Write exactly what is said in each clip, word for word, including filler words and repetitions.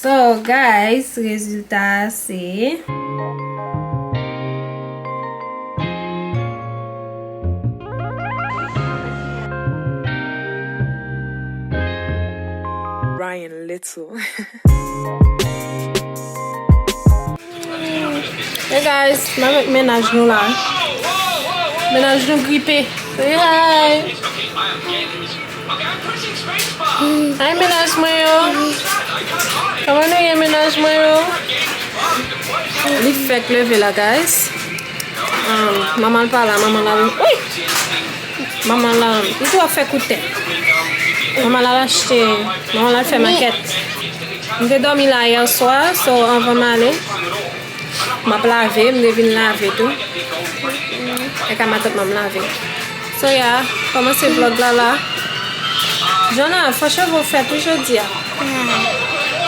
So, guys, rezilta a se Ryan Little. Hey guys, m avèk mennaj nou la. Mennaj nou gripe. Say hi. Hi, mennaj mwen yo. Kòman nou ye, mennaj mwen yo? Li fèk leve la, guys. Um, manman l pa la, manman l al, wi! Manman l, um, li tou ap fè kout tèt. Manman l al achte, manman l al fè makèt. M te dòmi la yè swa, so anvan m ale, m ap lave, m te vin lave tou. E ka matant mwen m lave. So yeah, kòmanse vlòg la la. Jona, fò cheve w fèt wi jodi a.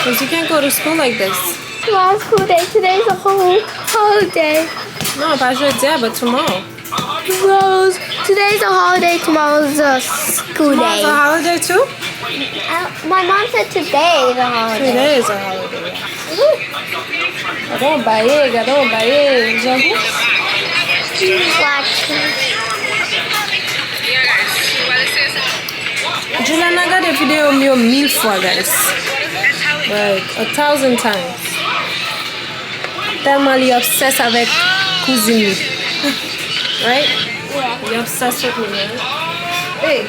Cause you can't go to school like this. Tomorrow's school day. Today's a whole holiday. Non, pa jodi a, but tomorrow. Tomorrow's, today's a holiday, tomorrow's a school day. Tomorrow's a holiday too? Uh, my mom said today is a holiday. Today is a holiday, yeah. Gade yon baye, gade yon baye, Jean. Watch. Juliana gade videyo m yo mil fwa, guys. Like, a thousand times. Tèlman li obsessed avèk kouzin li. Right? Li obsessed with me, man. Hey!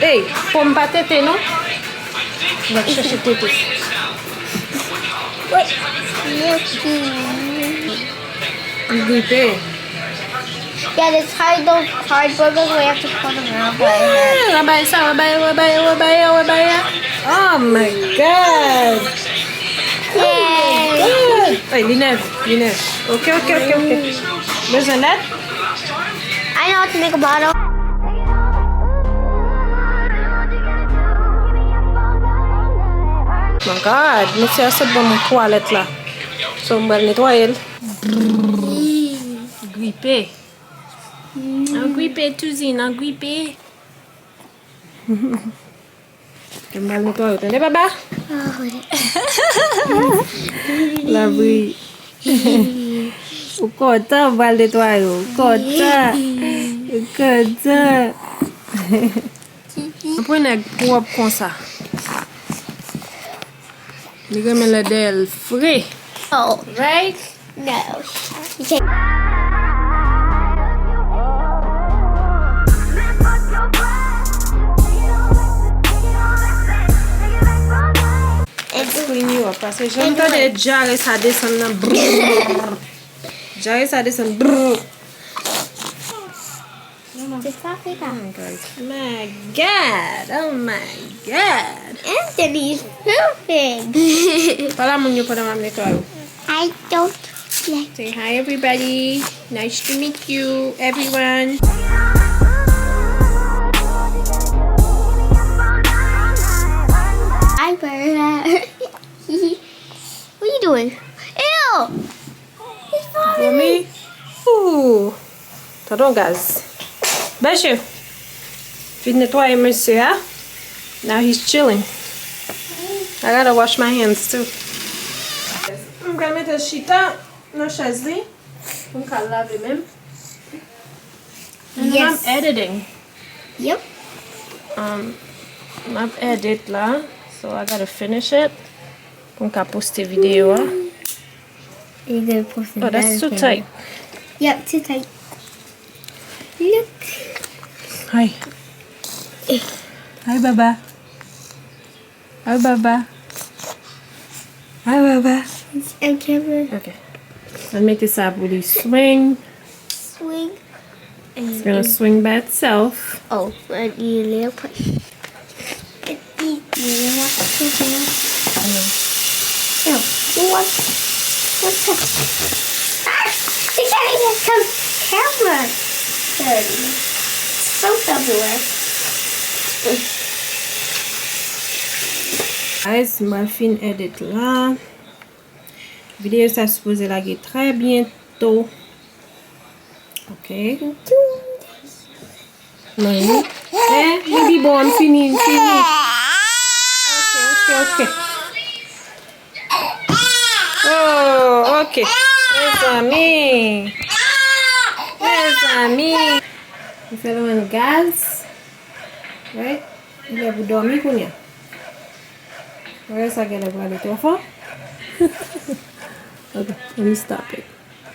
Hey! Fò m pa tete, non? M ap chèche tete. M gripe. Yeah, this hard, those hard burgers, we have to put them around by her. Yeah, wè bay sa, wè bay, wè bay, wè bay, wè bay. Oh my God. Yay. Ay, li nève, li nève. Ok, ok, ok, ok. Bezwen lèt? I know how to make a bottle. My God, mesye a sot ban mwen twalèt la. So, m pral netwaye l. Gripe. An gripe, Touzin, an gripe. M pral netwaye w, tande, papa? Labri. Ou kontan, m pral netwaye w. Ou kontan. Ou kontan. Anpwen nèg pwòp konsa. Li renmen lè dèyè l fre. Oh. Right? No. Let's clean you up. Paske jan m tande djare sa desann nan. Brrr. Djare sa desann. Brrr. Se sa, se sa. Oh my God. My God. Oh my God. Anthony's pooping. Pale a moun yo pandan m ap netwaye w. I don't like. Say hi, everybody. Nice to meet you, everyone. Hi, Bert. What are you doing? Ew! Vomi? Ooh. Tonton Gaz. Bèche. Fin netwaye mesye a. Now he's chilling. I gotta wash my hands too. M pral mete l chita nan chèz li pou m ka lave men m. And then I'm editing. Yep. Um, m ap edit la, so I gotta finish it. Pou m ka poste videyo a. You gotta post it. Oh, that's too tight. Yep, too tight. Look. Hi. Hi, Baba. Hi, Baba. Hi, Baba. It's a camera. Okay. Mwen mete sa pou li swing. Swing. It's gonna swing by itself. Oh, I need a little push. I need a little push. Ew, what? What's that? Ah! You can't even come camera. Dirty. Soap everywhere. Guys, mwen fin edit la. Videyo sa sipoze lage trè byento. Ok. Mwen, eh, li pi bon, m fini, m fini. Ok, ok, ok. Ok. Mezanmi. Mezanmi. M fè lwen gaz. Right? Li lè pou dòmi kounye a. Wè sa genlè prale twò fò. Ok, let me stop it.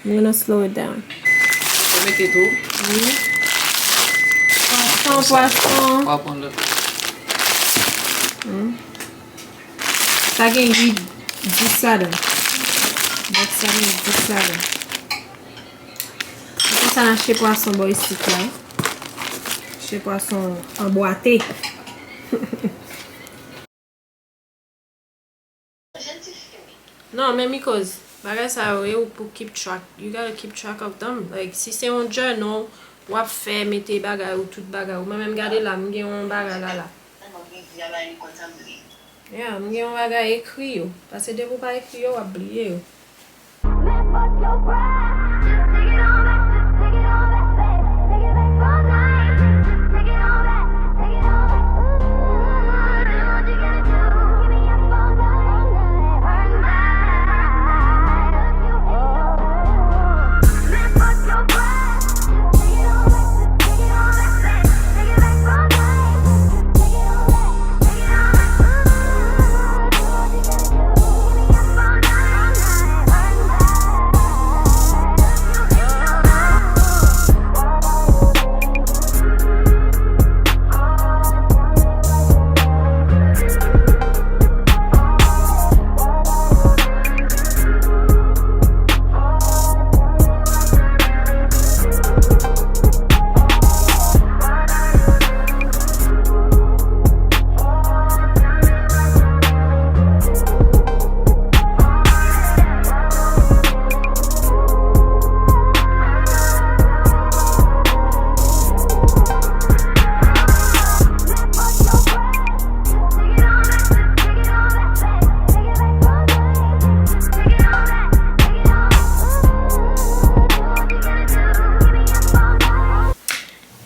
I'm gonna slow it down. Ou mete tou. Wi. Pwason, pwason. W ap pran lòt. Hmm. Sa gen lwil dis ladan. Bòks sa gen dis ladan. Se konsa n achte pwason bò isit la. Achte pwason anbwate. Non, men mi koz bagay sa yo, e ou pou keep track. You gotta keep track of them. Like, si se yon journal, w ap fè, mete bagay ou, tout bagay ou. Mwen menm gade la, m gen yon bagay la, la. Yeah, m gen yon bagay ekri yo. Paske depi w pa ekri yo, w ap bliye yo.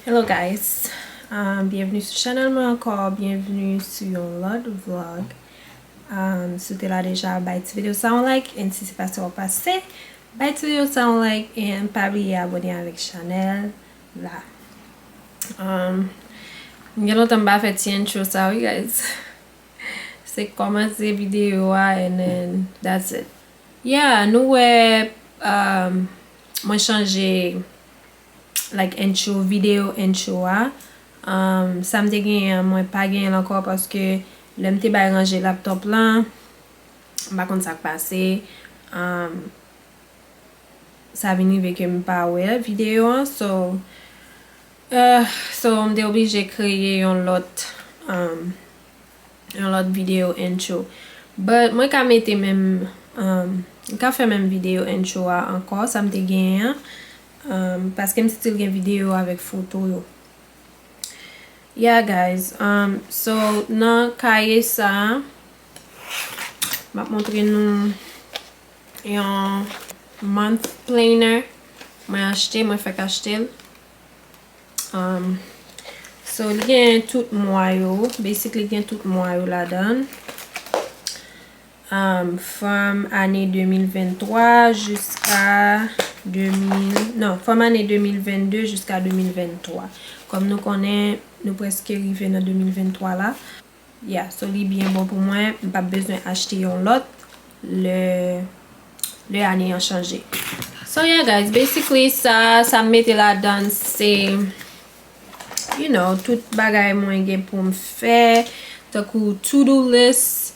Hello guys, um, byenvni sou chanèl mwen ankò, byenvni sou yon lòt vlog. Um, si w te la deja, bay ti videyo sa yon like, and si se pa sa w pase, bay ti videyo sa yon like, and pa bliye abòne avèk chanèl la. Um, m gen lontan m pa fè ti intro sa wi guys. Se kòmanse videyo a and then that's it. Yeah, nou wè, um, mwen chanje like intro, videyo intro a. Um, sa m te genyen an, mwen pa genyen l ankò paske lè m te bay ranje laptop lan, m pa konn sa k pase. Um, sa vin rive ke m pa wè videyo an, so, uh, so m te oblije kreye yon lòt, um, yon lòt videyo intro. But mwen ka mete menm, um, m ka fè menm videyo intro a ankò, sa m te genyen an, um, paske m still gen videyo avèk foto yo. Yeah guys, um, so nan kaye sa, m ap montre nou yon month planner mwen achte, mwen fèk achte l. Um, so, li gen tout mwa yo. Basically, gen tout mwa yo ladan l. Um, from ane de mil venntwa jiska de mil, non, from ane de mil vennde jiska de mil venntwa. Kòm nou konnen, nou prèske rive nan de mil venntwa la. Yeah, so li byen bon pou mwen. M p ap bezwen achte yon lòt lè, lè ane an chanje. So yeah, guys, basically, sa, sa m mete ladan l, se, you know, tout bagay mwen gen pou m fè, tankou to-do list,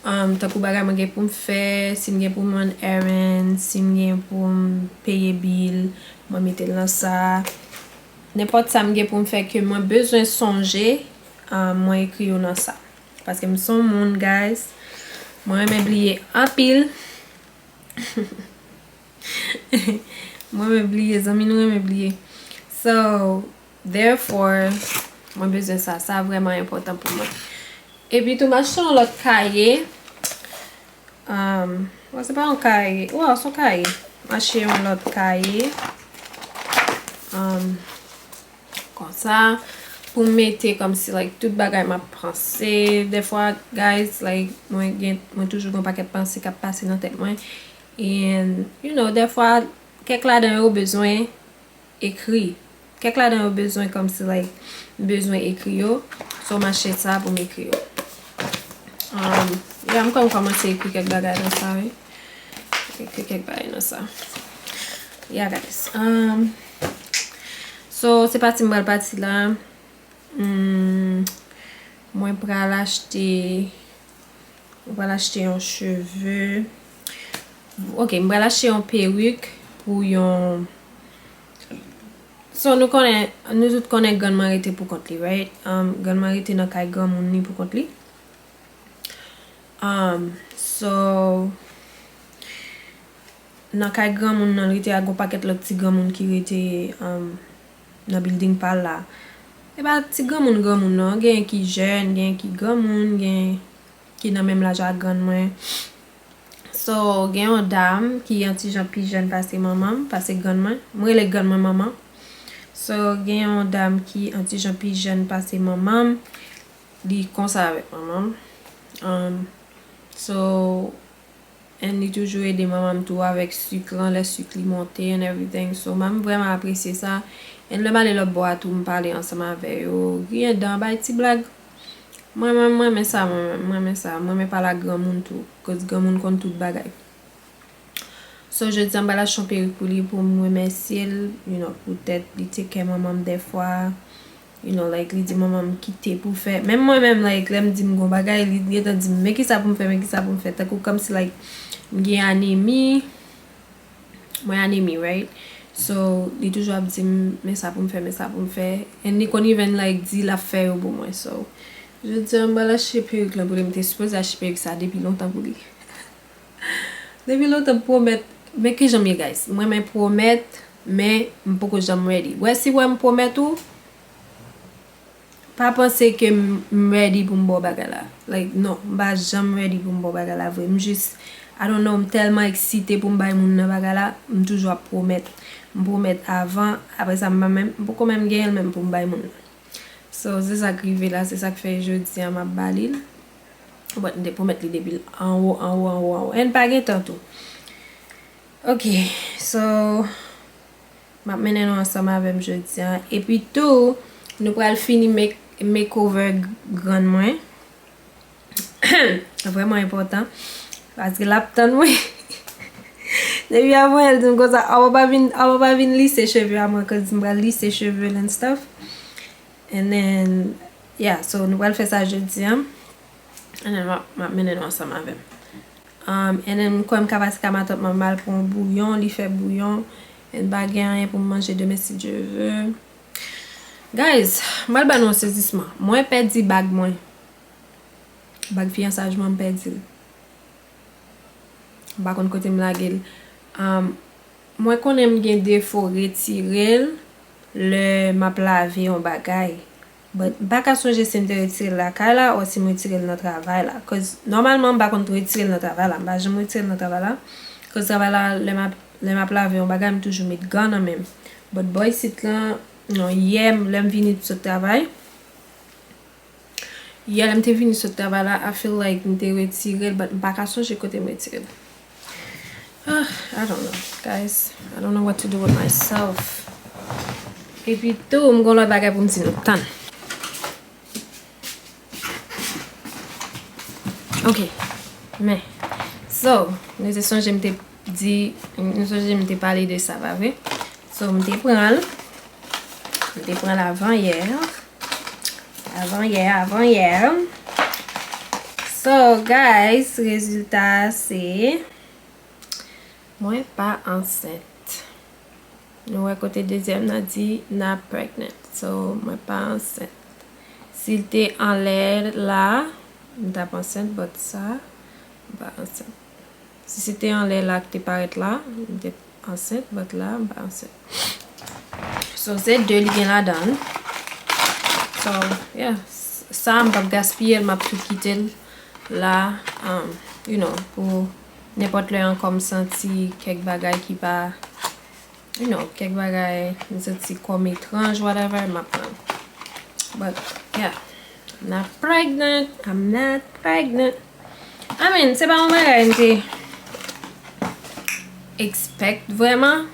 um, tankou bagay mwen gen pou m fè, si m gen pou m run errands, si m gen pou m peye bill, mwen mete l nan sa. Nenpòt sa m gen pou m fè ke mwen bezwen sonje, um, mwen ekri yo nan sa. Paske m se yon moun, guys, mwen renmen bliye anpil. Mwen renmen bliye, zanmi nou renmen bliye. So, therefore, mwen bezwen sa. Sa vrèman enpòtan pou mwen. Epi tou, m achte yon lòt kaye. Um, bon, se pa yon kaye. Wow, se yon kaye. M achte yon lòt kaye. Um, konsa, pou m mete kòmsi, like, tout bagay m ap panse. Dèfwa, guys, like, mwen gen, mwen toujou gen yon pakèt panse k ap pase nan tèt mwen. And, you know, dèfwa, kèk ladan yo bezwen ekri. Kèk ladan yo bezwen kòmsi, like, m bezwen ekri yo. So, m achte sa pou m ekri yo. Um, yeah, m kwè m kòmanse ekri kèk bagay nan sa, wi. Ekri kèk bagay nan sa. Yeah, guys. Um, so, se pati m pral pati la. Hmm, mwen pral achte, mwen pral achte yon cheve. Ok, mwen pral achte yon perik pou yon. So, nou konnen, nou tout konnen grann mwen rete pou kont li, right? Um, grann mwen rete nan kay granmoun li pou kont li. Um, so, nan kay granmoun nan, li te ak yon pakèt lòt ti granmoun ki rete, um, nan building pa l la. E pa ti granmoun granmoun non, gen ki jèn, gen ki granmoun, gen ki nan menm laj ak grann mwen. So, gen yon dam ki yon ti jan pi jèn pase manman m, pase grann mwen. M rele grann mwen manman. So, gen yon dam ki yon ti jan pi jèn pase manman m. Li konsa avèk manman m. Um, so, and li toujou ede manman m tou avèk sik lan, lè sik li monte and everything. So, manman m vrèman apresye sa. And lè m ale lòt bò a tou, m pale ansanm avè yo. Griyen dan, bay ti blag. Mwen menm, mwen renmen sa, mwen menm, mwen renmen sa. Mwen renmen pale ak granmoun tou, cause granmoun konn tout bagay. So, jodi a, m pral achte yon perik pou li, pou m remèsye l, you know, poutèt li take care manman m dèfwa. You know, like, li di manman m kite pou fè. Menm mwen menm, like, lè m di m gon bagay, li gentan di m, men kisa pou m fè, men kisa pou m fè. Tankou kòmsi, like, m gen anemi, mwen anemi, right? So, li toujou ap di m, men sa pou m fè, men sa pou m fè. And li konn even, like, di l ap fè yo pou mwen. So, jodi a, m pral achte perik lan pou li. M te sipoze achte perik sa depi lontan pou li. Depi lontan m pwomèt, men ki jan m ye, guys. Mwen, mwen pwomèt, men m poko janm ready. Wè, si wè m pwomèt ou, pa panse ke m, m ready pou m ba w bagay la. Like, non, m pa janm ready pou m ba w bagay la vre. M jis, I don't know, m tèlman eksite pou m bay moun nan bagay la, m toujou ap pwomèt. M pwomèt avan, apre sa, m pa menm, m poko menm genyen l menm pou m bay moun nan. So, se sa k rive la, se sa k fè jodi a m ap ba li l. But m te pwomèt li depi l anwo, anwo, anwo, anwo. And pa gen tan tou. Ok, so, m ap mennen nou ansanm avè m jodi a. Epi tou, nou pral fini make, makeover grann mwen. Vrèman enpòtan. Paske l ap tann mwen. Depi avan yè l di m konsa, aw pa vin, aw pa vin lise cheve a mwen, cause m pral lise cheve l and stuff. And then, yeah, so nou pral fè sa jodi a. And then, m ap, m ap mennen nou ansanm avè m. Um, and then, m kwè m ka pase ka matant mwen, m al pran yon bouyon, li fè bouyon. And pa gen anyen pou m manje demen, si Dye vle. Guys, m pral ba nou yon sezisman. Mwen pèdi bag mwen. Bag fiyansaj mwen, m pèdi l. M pa konn kote m lage l. Um, mwen konnen m gen defo retire l lè m ap lave yon bagay. But m pa ka sonje si m te retire l lakay la ou si m retire l nan travay la. Cause nòmalman m pa konn retire l nan travay la. M pa janm retire l nan travay la. Cause travay la, lè m ap, lè m ap lave yon bagay, m toujou met gan nan men m. But bò isit lan, non, yè, lè m vini sot travay, yè, lè m te vini sot travay la, I feel like m te retire l, but m pa ka sonje kote m retire l. Ah, I don't know, guys. I don't know what to do with myself. Epi tou, m gon lòt bagay pou m di nou. Tann. Ok. Men. So, nou te sonje m te di, nou sonje m te pale de sa, pa vre? So, m te pran l. M te pran l avan yè. Avan yè, avan yè. So, guys, rezilta a se mwen pa ansent. Nou wè kote dezyèm nan di not pregnant. So, mwen pa ansent. Si l te anlè la, m t ap ansent, but sa, m pa ansent. Si se te anlè la k te parèt la, m te ansent, but la, m pa ansent. So, se de li gen ladan l. So, yeah, s-, sa, m p ap gaspiye l, m ap tou kite l la, um, you know, pou nenpòt lè ankò m santi kèk bagay ki pa, you know, kèk bagay, m santi kò m etranj, whatever, m ap pran l. But, yeah, I'm not pregnant, I'm not pregnant. I mean, se pa yon bagay m te, expect vrèman.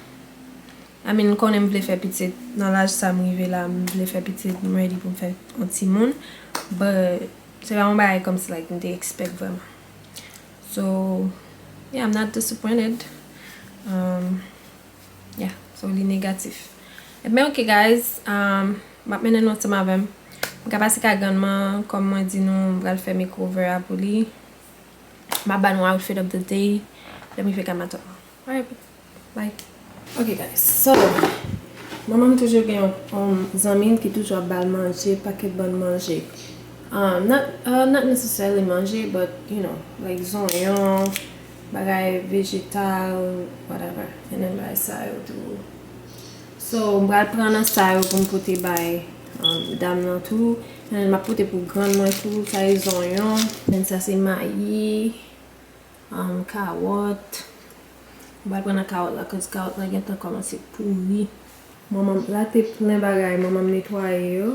I mean, m konnen m vle fè pitit. Nan laj sa m rive la, m vle fè pitit, m ready pou m fè yon timoun. But se pa yon bagay kòmsi, like, m te expect vrèman. So, yeah, I'm not disappointed. Um, yeah, so li negatif. Men ok, guys, um, m ap mennen nou ansanm avè m. M ka pase kay grann mwen, kòm mwen di nou, m pral fè makeover a pou li. M ap ba nou outfit of the day. Lè m rive kay matant mwen. Alright, bye. Ok, guys, so, manman m toujou gen yon, yon zanmi l ki toujou ap ba l manje, pakèt bann manje. Um, not, uh, not necessarily manje, but, you know, like zonyon, bagay vejetal, whatever. And then bagay sa yo tou. So, m pral pran nan sa yo pou m pote bay, um, dam nan tou. And then m ap pote pou grann mwen tou, sa e zonyon. And sa se mayi, um, kawòt. M pral pran nan kawòt la, cause kawòt la gentan kòmanse pouri. Manman m, la te plen bagay, manman m netwaye yo.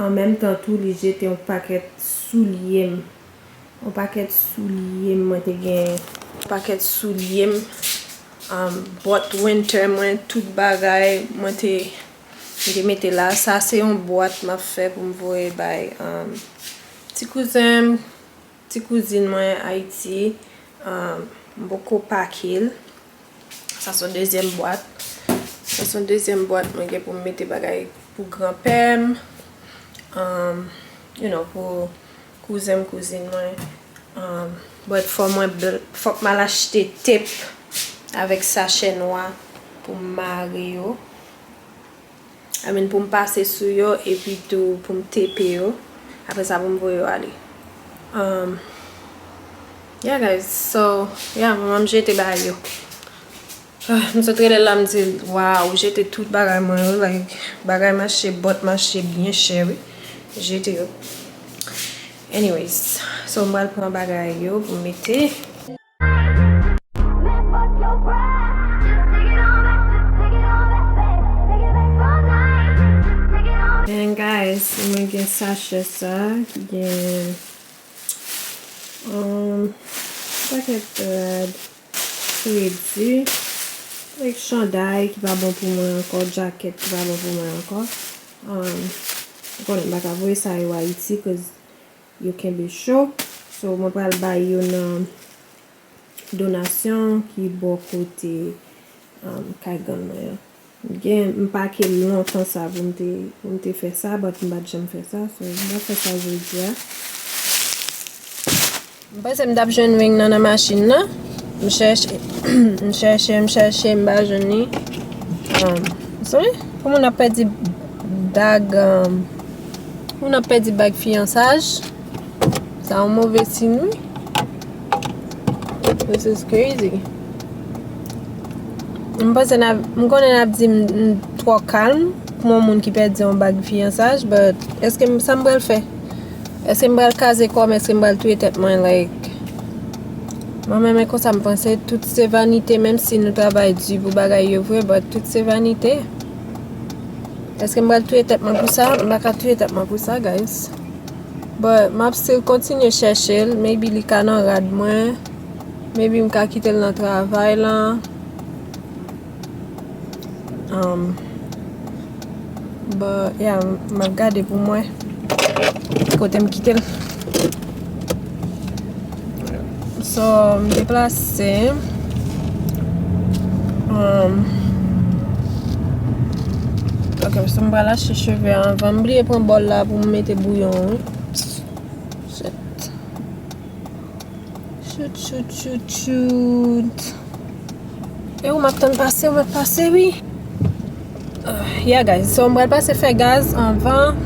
An menm tan tou, li jete yon pakèt soulye m. Yon pakèt soulye m mwen te genyen. Yon pakèt soulye m, um, bòt winter mwen, tout bagay mwen te, mwen te mete la. Sa se yon bwat m ap fè pou m voye bay, um, ti kouzen m, ti kouzin mwen Ayiti. Um, m poko pake l. Sa se yon dezyèm bwat. Sa se yon dezyèm bwat mwen gen pou m mete bagay pou granpè m. Um, you know, pou kouzen m, kouzin mwen. Um, but fò mwen bl-, fòk m al achte tep avèk sachè nwa pou m mare yo. I mean, pou m pase sou yo, epi tou pou m tepe yo. Apre sa, pou m voye yo ale. Um, yeah, guys. So, yeah, manman m jete bagay yo. Ah, m sot rele l la, m di l, "Waw, ou jete tout bagay mwen yo." Like, bagay mache, bòt mache byen chè, wi. Jete yo. Anyways, so m pral pran bagay yo pou m mete. And guys, mwen gen sachè sa ki gen, um, pakèt rad, kredi, like, chanday ki pa bon pou mwen ankò, jakèt ki pa bon pou mwen ankò. Um, ou konnen m pa ka voye sa yo Ayiti, cause yo kenbe cho. So, mwen pral bay yo nan donasyon ki bò kote, um, kay grann mwen an. Gen, m pake l lontan sa pou m te, pou m te fè sa, but m pa t janm fè sa. So, m pral fè sa jodi a. M panse m t ap jwenn ring nan nan machin nan. M chèche, m chèche, m chèche, m pa jwenn li. Um, sorry, pou moun ap pèdi bag, um, moun ap pèdi bag fiyansaj. Sa yon move siy, wi. This is crazy. M panse n ap, m konnen n ap di m, m twò kalm pou yon moun ki pèdi yon bag fiyansaj, but èske m, sa m pral fè? Èske m pral kraze kò m? Èske m pral touye tèt mwen? Like, mwen menm, e konsa m panse, tout se vanite, menm si nou travay di pou bagay yo vre, but tout se vanite. Èske m pral touye tèt mwen pou sa? M pa ka touye tèt mwen pou sa, guys. But m ap still kontinye chèche l. Maybe li ka nan rad mwen. Maybe m ka kite l nan travay lan. Um, but, yeah, m ap gade pou m wè kote m kite l. So, m deplase. Um, ok, so m pral achte cheve anvan. M bliye pran bòl la pou m mete bouyon an. Shit. Shoot, shoot, shoot, shoot. E ou m ap tann pase, ou mèt pase, wi. Uh, yeah, guys. So, m pral pase fè gaz anvan.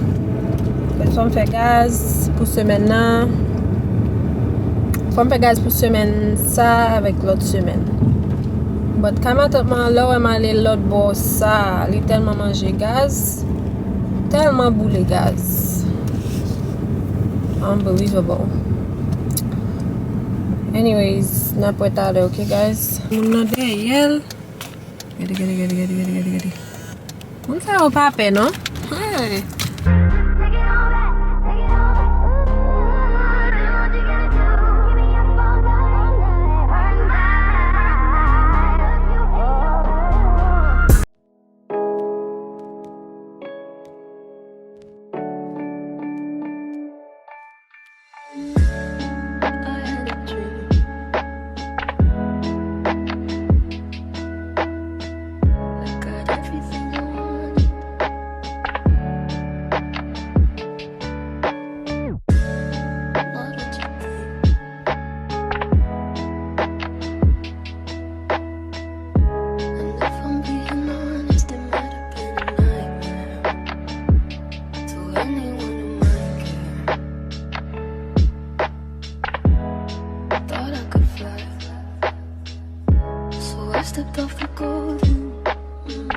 Fò m fè gaz pou semèn nan. Fò m fè gaz pou semèn sa avèk lòt semèn. But kay matant mwen an, lè w wè m ale lòt bò sa, li tèlman manje gaz. Tèlman boule gaz. Unbelievable. Anyways, n ap wè talè, ok, guys? Moun nan dèyè l. Gade, gade, gade, gade, gade, gade, gade. Moun sa yo pa pè, non? Hey! Stepped off the golden. Mm.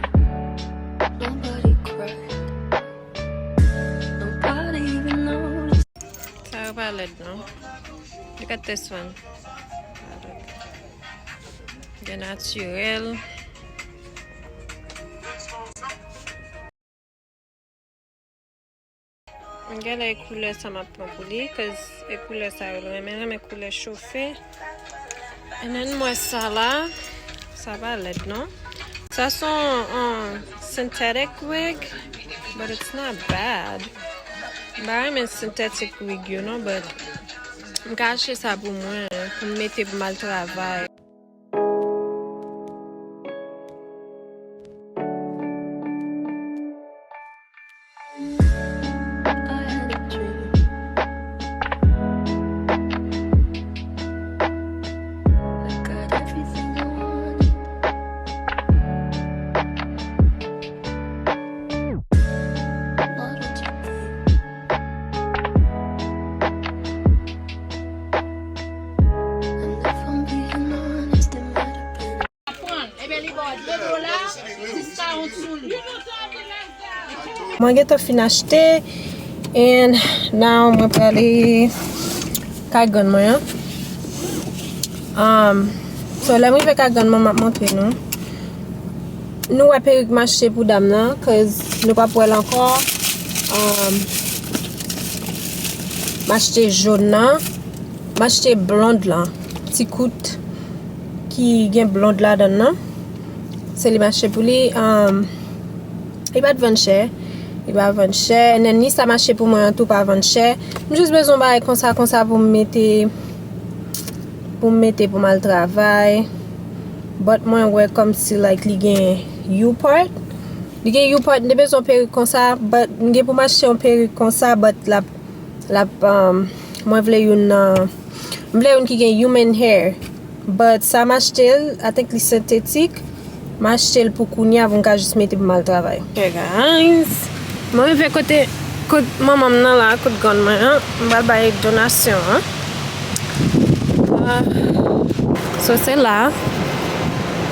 Nobody cried. Nobody even noticed. Sa yo pa lèd non. Look at this one. Gen natirèl. M genlè e koulè sa m ap pran pou li, 'cause e koulè sa yo renmen, renmen koulè chofe. And then m wè sa la, sa pa lèd non. Sa se yon, um, synthetic wig, but it's not bad. M pa renmen synthetic wig yo non, but m ka achte sa pou mwen, pou m mete pou m al travay. Mwen gentan fin achte, and now mwen prale kay grann mwen an. Um, so, lè m rive kay grann mwen, m ap montre nou. Nou wè perik m achte pou dam nan, 'cause nou p ap wè l ankò. Um, m achte jòn nan. M achte blond lan, ti kout ki gen blond ladan l nan. Se li m achte pou li. Um, li pa t vann chè. Li pa vann chè. And then ni sa m achte pou mwen an tou pa vann chè. M jis bezwen yon bagay konsa, konsa pou m mete, pou m mete pou m al travay. But mwen wè kòmsi, like, li gen U-part. Li gen U-part, m te bezwen yon perik konsa, but m gen pou m achte yon perik konsa, but l ap L ap, um, mwen vle youn nan, m vle youn ki gen human hair. But sa m achte l, I think li sentetik. M achte l pou kounye a pou m ka jis mete pou m al travay. Ok, guys. Mwen rive kote, kot manman m nan la, kot grann mwen an. M pral bay donasyon an. Ah. So, se la.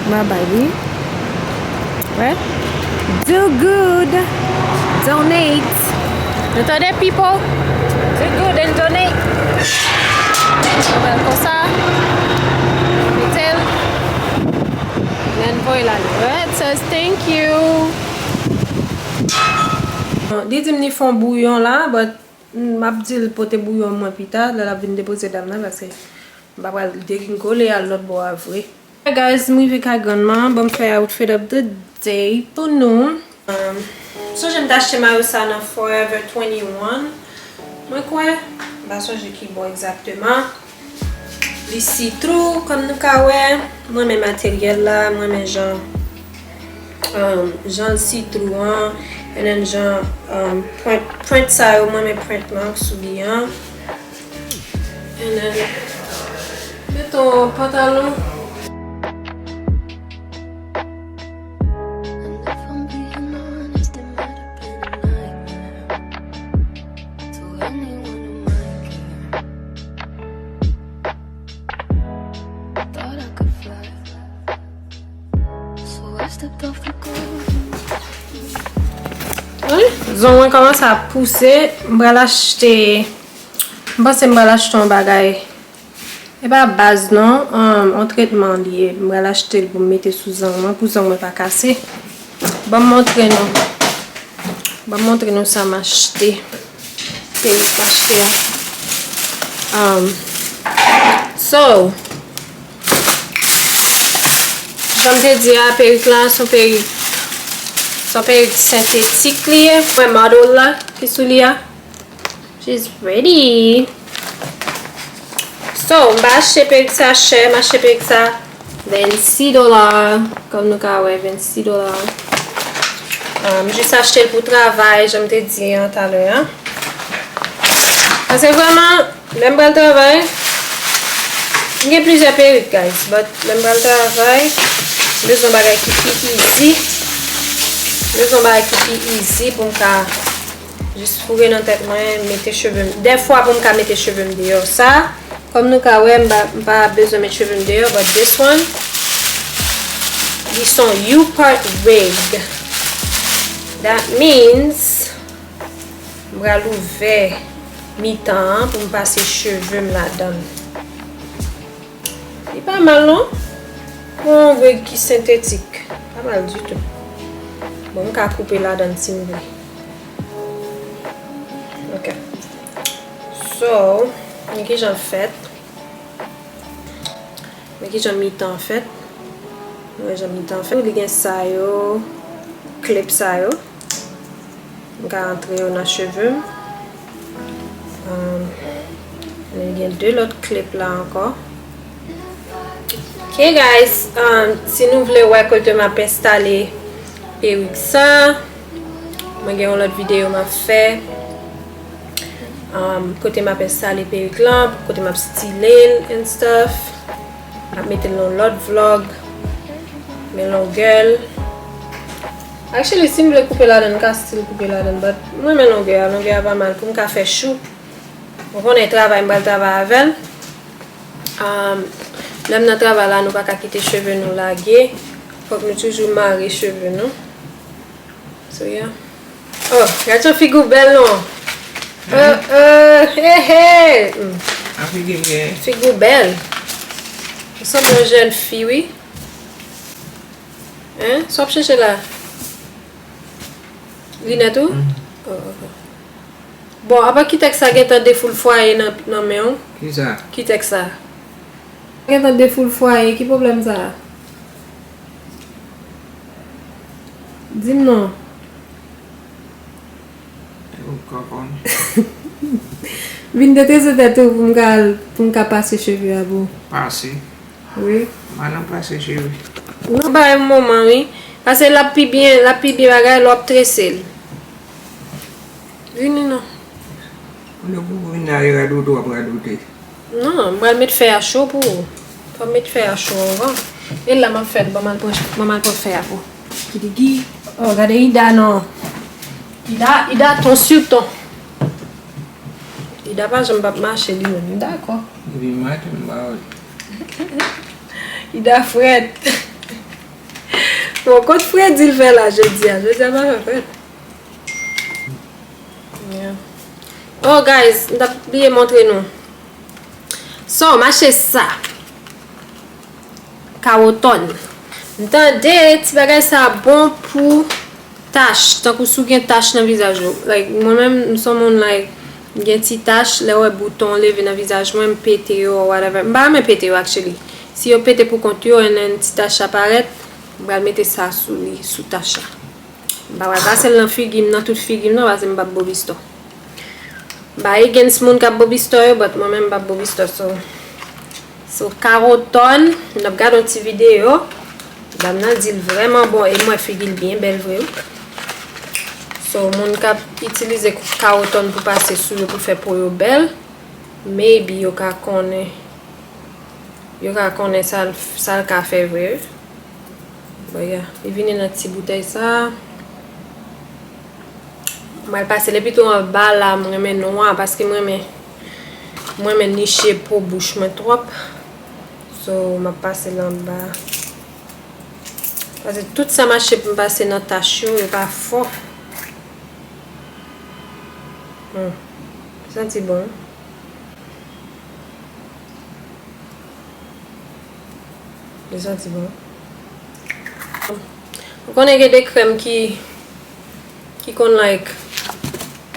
M a bay li. Wè. Do good. Donate. Nou tande, people? Do good and donate. Mwen fè l konsa. Mete l. Then voye l ale. Wè, it says thank you. Li di m li fè yon bouyon la, but m ap di l pote bouyon mwen pita, lè l ap vin depoze dam nan, paske m pa pral degringole al lòt bò a vre. Hey guys, m rive kay grann mwen, bon, m fè outfit of the day pou nou. Um, sonje m t achte mayo sa nan Forever twenty-one. Mwen kwè, m pa sonje ki bò egzakteman. Li see-through, kòm nou ka wè. Mwen renmen materyèl la, mwen renmen jan, um, jan l see-through an, and then jan, um, print, print sa yo, mwen renmen print lan sou li an. And then, meton pantalon. And if I'm being honest, it might have been a nightmare to anyone who might care. Thought I could fly, so I stepped off the golden. Wi, zong mwen kòmanse ap pouse. M pral achte, m panse m pral achte yon bagay. E pa baz non, um, yon tretman li ye. M pral achte l pou m mete sou zang mwen, pou zang mwen pa kase. Ban m montre nou. Ban m montre nou sa m achte. Perik m achte a. Um, so, jan m te di a, perik la, se yon perik, se yon perik sentetik li ye. Mwen model la ki sou li a. She's ready. So, m pa achte perik sa chè, m achte perik sa vennsis dola. Kòm nou ka wè, vennsis dola. Ah, m jis achte l pou travay, jan m te di an talè a. Paske vrèman, lè m pral travay, m gen plizyè perik, guys, but lè m pral travay, m bezwen bagay ki pi easy. M bezwen bagay ki pi easy pou m ka Jis foure nan tèt mwen, mete cheve m. Dèfwa pou m ka mete cheve m deyò. Sa, kòm nou ka wè, m pa, m pa bezwen met cheve m deyò, but this one, Li se yon U-part wig. That means, m pral ouvè mitan an pou m pase cheve m ladan l. Li pa mal non. Pou yon wig ki sentetik, pa mal ditou. Bon, m ka koupe ladan l si m vle. Ok. So, men kijan l fèt. Men kijan mitan an fèt. Mwen jan mitan an fèt. Li gen sa yo, clip sa yo. M ka antre yo nan cheve m. Um, li gen de lòt clip la ankò. Ok, guys, um, si nou vle wè kote m ap enstale perik sa, mwen gen yon lòt videyo m ap fè. Um, kote m ap enstale perik lan, kote m ap style l and stuff. M ap mete l nan lòt vlog. Men longè l. Actually, si m vle koupe ladan, m ka still koupe ladan, but m renmen longè a. Longè a pa mal pou m ka fè chou. Ou konnen travay, m pral travay avè l. Um, lè m nan travay la, nou pa ka kite cheve nou lage. Fòk nou toujou mare cheve nou. So, yeah. Oh, gad jan figi w bèl non. Oh, oh, he, he. Mm. An figi m gen. Figi w bèl. Ou sanble yon jèn fi, wi. Hein? Sa w ap chèche la? Linèt ou? Mm. Oh, ok. Bon, apa Kitex sa gentan defoulfwaye nan, nan men w? Kisa? Kitex sa. Gentan defoulfwaye, ki pwoblèm sa? Di m non. Ou ka konn. Vin detrese tèt ou pou m ka al, pou m ka pase cheve a pou ou. Pase. Wi. M al nan pase cheve. Non, bay m moman, wi. Paske l ap pi byen, l ap pi byen bagay, lè w ap trese l. Vini non. Ou vin la, e radote w ap radote. Non, m pral met fè a cho pou ou. Fò m met fè a cho anvan. E la m ap fè l, ban m al pran, ban m al pran fè a pou ou. Kidigi. Oh, gade Ida non. Ida, Ida ton sou ton. Ida pa janm p ap mache li menm, dakò. Depi maten m pa wè. Ida frèt. Bon, kot fredi l fè la jodi a? Jodi a pa fè frèt. Yeah. Oh, guys, m t ap bliye montre nou. So, m achte sa. Kawotòn. M tande ti bagay sa bon pou tach, tankou si w gen tach nan vizaj ou. Like, mwen menm, m se yon moun, like, m gen ti tach, lè w wè bouton leve nan vizaj mwen, m pete yo, or whatever. M pa renmen pete yo, actually. Si yo pete pou kont yo, and then ti tach la parèt, m pral mete sa sou li, sou tach la. M pa pral pase l nan figi m, nan tout figi m, non, paske m p ap bobistò. M pa against moun k ap bobistò yo, but mwen menm m p ap bobistò, so. So, kawotòn, n ap gade yon ti videyo. Dam nan di l vrèman bon, e m wè figi l byen bèl vre, wi. So, moun k ap itilize kawotòn pou pase sou yo, pou fè po yo bèl, maybe yo ka konnen, yo ka konnen sa l, sa l ka fè vre, wi. Bon, yeah. Li vini nan ti boutèy sa. M pral pase l epi tou anba la, m renmen nwa, paske m renmen, m renmen niche po bouch mwen twòp. So, m ap pase l anba. Paske tout sa m achte pou m pase nan tach yo, yo pa fò. Hmm. Santi bon. Li santi bon. Ou konnen gen de krèm ki, ki konn, like,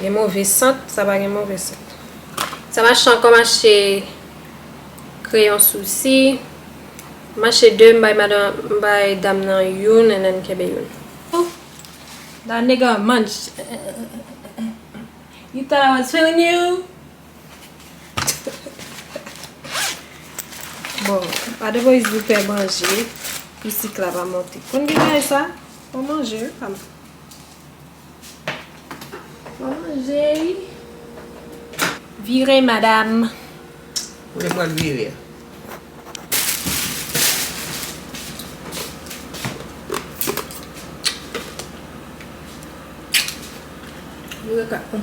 gen move sant, sa pa gen move sant. Sa m achte ankò, m achte kreyon sousi. M achte de, m bay madan, m bay dam nan youn, and then kenbe youn. That nigga munch. You thought I was feeling you? Bon, pa depoze doutè manje, pou sik la pa monte. Konn gen bagay sa? Bon manje, wi, pa m. Bon manje, wi. Vire, madam. Ou te pral vire a? Vire kat.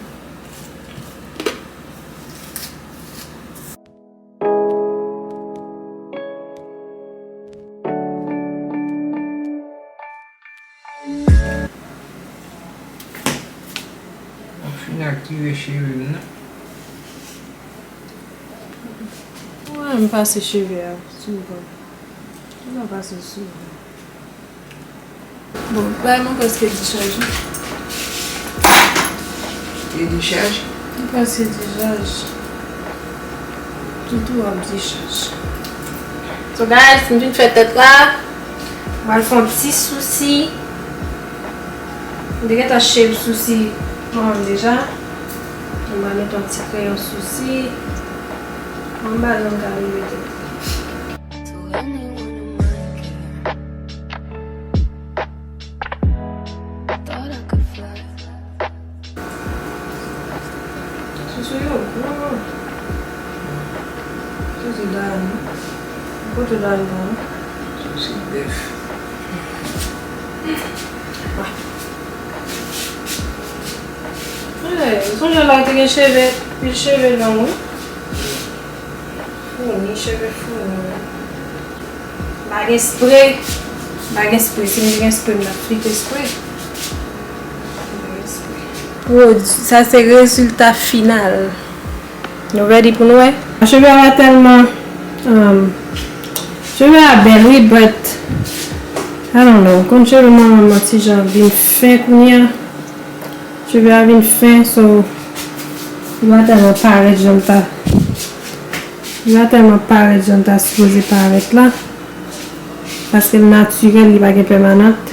N ap tire cheve m nan. Wè, m pase cheve a souvan. M pa pase souvan. Bon, bay mwen prèske dichaj wi. Li dichaj? Li prèske dichaj. Toutou ap dichaj. So guys, m vin fè tèt la. M pral fè yon ti sousi. M te gentan shave sousi mwen menm deja. M pral mete yon ti kreyon sousi. Mwen m pa janm ka rive tèt. Soso yo gwo. Soso dani. Kote dani an? Soso bèf. Hey, sonje la te gen cheve, pil cheve long wi. Founi, cheve founi. M pa gen spre. M pa gen spre. Si m te gen spre, m t ap fite spre. M pa gen spre. Pwodui, sa se rezilta final. Nou ready pou nou wè? Cheve a tèlman, um, cheve a bèl wi, but I don't know. Konn cheve mwen, mwen ti jan vin fen kounye a. Cheve a vin fen, so li pa tèlman parèt jan l ta, li pa tèlman parèt jan l ta sipoze parèt la. Paske l natirèl, li pa gen pèmanant.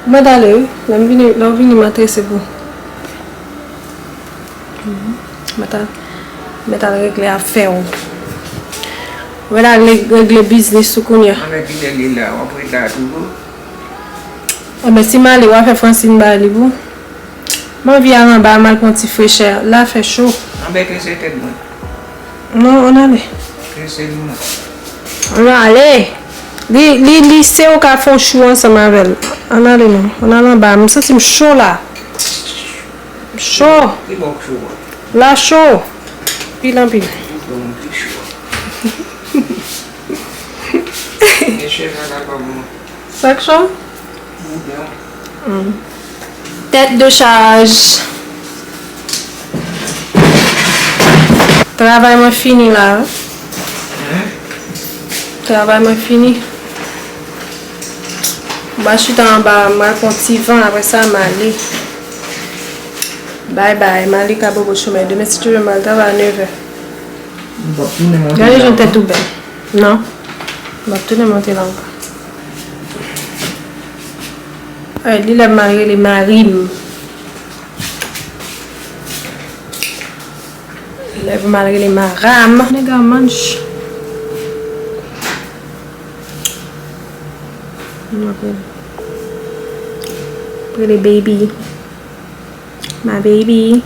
Mwen t ale wi. Lè m vini, lè w vini, m antre se pou. Mwen t al, mwen t al regle afè w. Mwen t al regle biznis ou kounye a. Anben kilè li la, w ap ret la toujou? Enben, si m ale, w a fè Francine bay li pou. M anvi al anba, m al pran ti frechè. La fè cho. Anben, trese tèt mwen. Non, ann ale. Trese l mwen. Ann ale. Li, li, li se ou ka fè yon chou ansanm avè l. Ann ale non. Ann al anba. M santi m cho la. M cho. Li bon cho a. La cho. Pil anpil. Li bon, li cho. Mesye, sa ka pa bon. Sa k cho? Tèt de chaj. Travay mwen fini la. Travay mwen fini. M a chita anba, m a pran ti van, apre sa, m ale. Bye bye, Malika Bobo Chomè. Demen, si Dye vle, m al travay a nèv è. Gade jan tèt ou bèl. Non. M ap tounen monte la ankò. Ay, li lè m al rele mari m. Lè m al rele maram. Nèg a manch. M ap rele. Rele baby. My baby.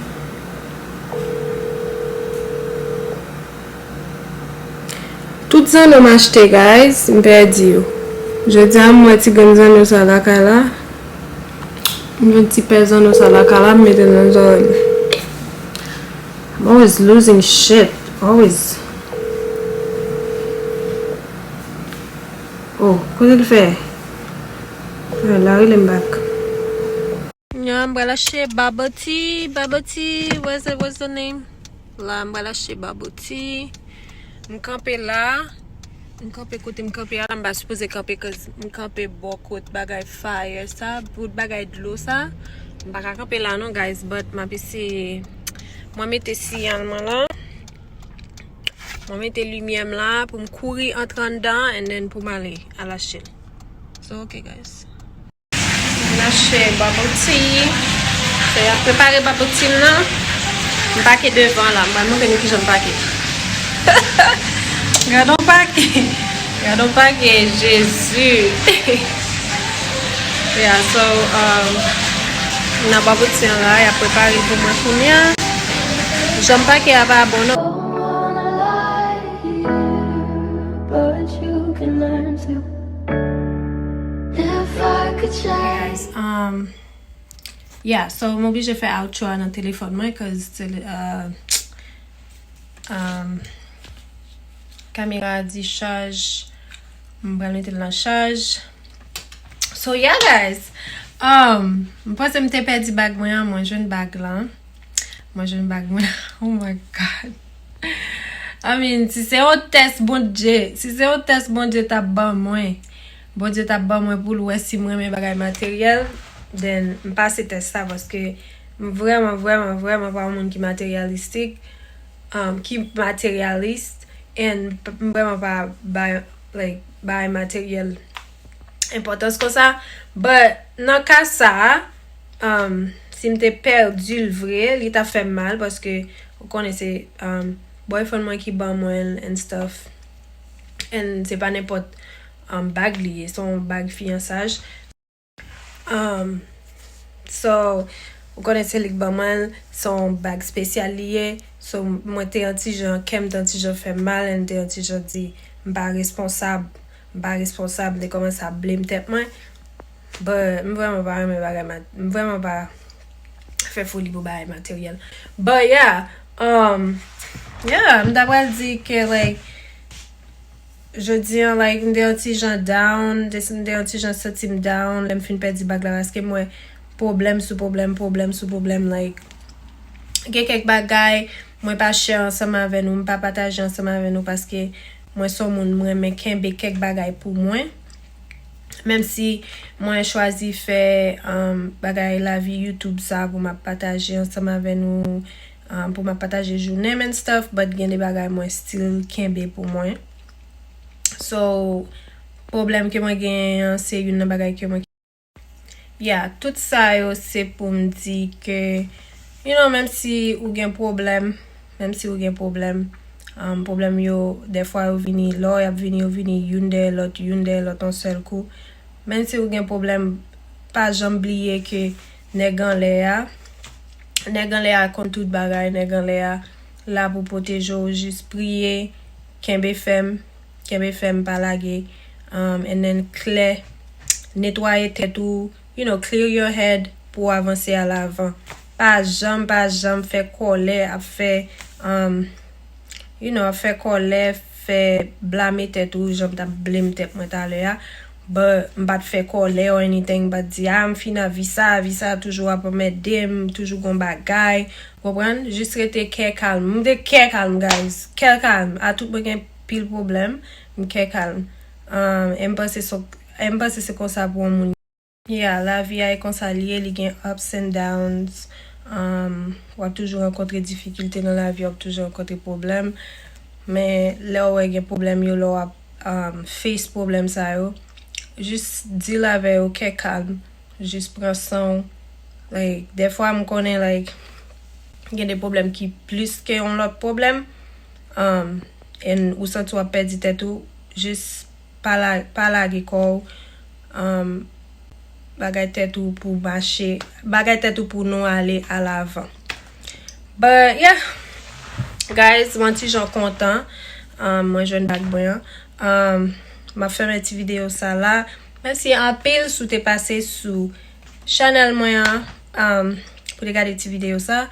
Tout zanno m achte, guys, m pèdi yo. Jodi a, m wè ti grenn zanno sa lakay la. M jwenn ti pè zanno sa lakay la, m mete l nan zòrèy mwen. I'm always losing shit. Always. Oh, kote l fè? Alright, la rele m back. Nya, m pral achte bubble tea, bubble tea, what's it, what's the name? La, m pral achte bubble tea. M kanpe la. M kanpe kote m kanpe a la, m pa sipoze kanpe, 'cause m kanpe bò kot bagay fire sa, bout bagay dlo sa. M pa ka kanpe la non, guys, but m ap eseye. Mwen mete siyal mwen la. Mwen mete limyè m la pou m kouri antre anndan and then pou m ale al achte l. So, okay, guys. M achte bubble tea. So, y ap prepare bubble tea m nan. M pake devan la. M pral montre nou kijan m pake. Gade yon pake. Gade yon pake. Jezi. Yeah, so, um, nan bubble tea an la, y ap prepare l pou mwen kounye a. Jan m pake a pa bon, non. Guys, um, yeah, so m oblije fè outro a nan telefòn mwen, 'cause tele-, uh, um, kamera a di chaj, m pral mete l nan chaj. So, yeah, guys, Um, m panse m te pèdi bag mwen an, mwen jwenn bag lan. Mwen jwenn bag mwen an. Oh my God. I mean, si se yon tès Bondye, si se yon tès Bondye t ap ban mwen, Bondye t ap ban mwen pou l wè si m renmen bagay materyèl, then m pase tès sa paske m vrèman, vrèman, vrèman pa yon moun ki materyalistik, um, ki materyalis, and p- m vrèman pa bay, like, bay materyèl enpòtans konsa. But nan ka sa a, um, si m te pèdi l vre, li t ap fè m mal paske ou konnen se, um, boyfriend mwen ki ban mwen l and stuff. And se pa nenpòt, um, bag li ye, se yon bag fiyansaj. Um, so, ou konnen se li k ban mwen l, se yon bag espesyal li ye. So, mwen te yon ti jan, kè m te yon ti jan fè m mal, and m te yon ti jan di, m pa responsab, m pa responsab, m te kòmanse ap blame tèt mwen. But m vrèman pa renmen bagay mat, m vrèman pa fè foli pou bagay materyèl. But yeah, um, yeah, m ta pral di ke, like, jodi an, like, m te yon ti jan down, m te, m te yon ti jan santi m down, lè m fin pèdi bag la, paske m wè pwoblèm sou pwoblèm, pwoblèm sou pwoblèm, like, gen kèk bagay, mwen pa share ansanm avè nou, m pa pataje ansanm avè nou, paske mwen se yon moun, m renmen kenbe kèk bagay pou mwen. Menm si mwen chwazi fè, um, bagay lavi YouTube sa pou m ap pataje ansanm avè nou, um, pou m ap pataje jounen m and stuff, but gen de bagay mwen still kenbe pou mwen. So, pwoblèm ke mwen genyen an, se youn nan bagay ke mwen. Yeah, tout sa yo se pou m di ke, you know, menm si ou gen pwoblèm, menm si ou gen pwoblèm, um, pwoblèm yo, dèfwa yo vini, lè y ap vini, yo vini youn dèyè lòt, youn dèyè lòt, yon sèl kou. Menm si ou gen pwoblèm, pa janm bliye ke nèg anlè a, nèg anlè a konn tout bagay, nèg anlè a la pou pwoteje w, jis priye, kenbe fèm, kenbe fèm, pa lage, um, and then klè, netwaye tèt ou, you know, clear your head pou w avanse alavan. Pa janm, pa janm fè kòlè, ap fè, um, you know, ap fè kòlè, fè blame tèt ou, jan m t ap blame tèt mwen talè a. But m pa t fè kòlè or anything, m pa t di, ah, m fin a vi sa, vi sa toujou ap anmède m, toujou gon bagay. Ou konprann? Jis rete kè kalm. M te kè kalm, guys. Kè kalm. A tout mwen gen pil pwoblèm, m kè kalm. Um, e m panse se, e m panse se konsa pou yon moun. Yeah, lavi a e konsa li ye, li gen ups and downs. Um, w ap toujou rankontre difikilte nan lavi, w ap toujou rankontre pwoblèm. Men lè w wè gen pwoblèm yo, lè w ap, um, face pwoblèm sa yo, jis deal avè yo kè kalm, jis pran san w. Like, dèfwa m konnen, like, gen de pwoblèm ki plis ke yon lòt pwoblèm. Um, and ou santi w ap pèdi tèt ou, jis pa la, pa lage kò w, um, bagay tèt ou pou mache, bagay tèt ou pou nou ale alavan. But yeah, guys, mwen ti jan kontan, um, mwen jwenn bag mwen an. Um, m ap fèmen ti videyo sa la. Mèsi anpil si w te pase sou chanèl mwen an, um, pou te gade ti videyo sa.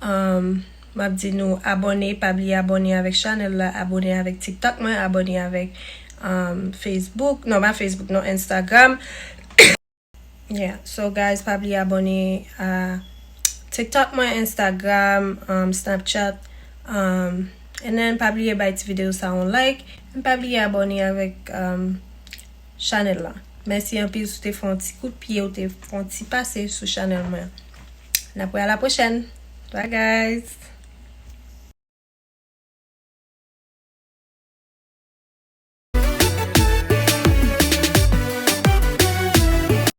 Um, m ap di nou abòne, pa bliye abòne avèk chanèl la, abòne avèk TikTok mwen, abòne avèk, um, Facebook, non, pa Facebook, non, Instagram. Yeah, so guys, pa bliye abòne a TikTok mwen, Instagram, um, Snapchat, um, and then pa bliye bay ti videyo sa yon like, and pa bliye abòne avèk, um, chanèl la. Mèsi anpil si w te fè yon ti kout pye, ou te fè yon ti pase sou chanèl mwen. N ap wè a la pwochèn. Bye guys.